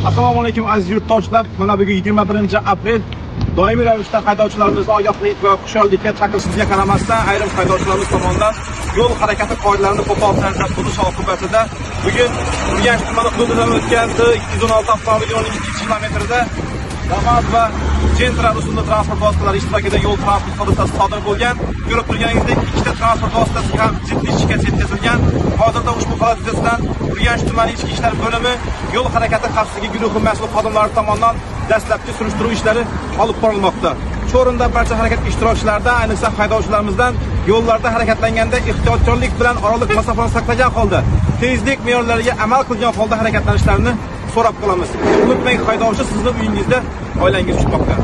Assalomu alaykum, aziz yurtdoshlar. Mana bugun 21-aprel. Doimiy ravishda haydovchilarimizni ogohlik va hushyorlikka chaqirishimizga qaramasdan, ayrim haydovchilarimiz tomonidan yo'l harakati qoidalarini qo'pol tarzda buzish oqibatida bugun Urganch tumani hududidan o'tgan T216 avtomobil yo'lining 2 kilometrida Damas va Gentra rusumli transport vositalari ishtirokida yo'l transport hodisasi sodir bo'lgan. Ko'rib turganingizdek, ikkita transport vositasiga ham jiddiy shikast yetkazilgan. Hozirda ushbu holat yuzasidan Urganch tumani ichki ishlar bo'limi yo'l harakati xavfsizligi guruhi mas'ul xodimlari tomonidan dastlabki surishtiruv ishlari olib borilmoqda. Shu o'rinda barcha harakat ishtirokchilaridan, ayniqsa haydovchilarimizdan yo'llarda harakatlanganda ehtiyotkorlik bilan oraliq masofani saqlagan holda, tezlik me'yorlariga amal qilgan holda harakatlanishlarini so'rab qolamiz. Unutmang, haydovchi sizni uyingizda oilangiz kutmoqda.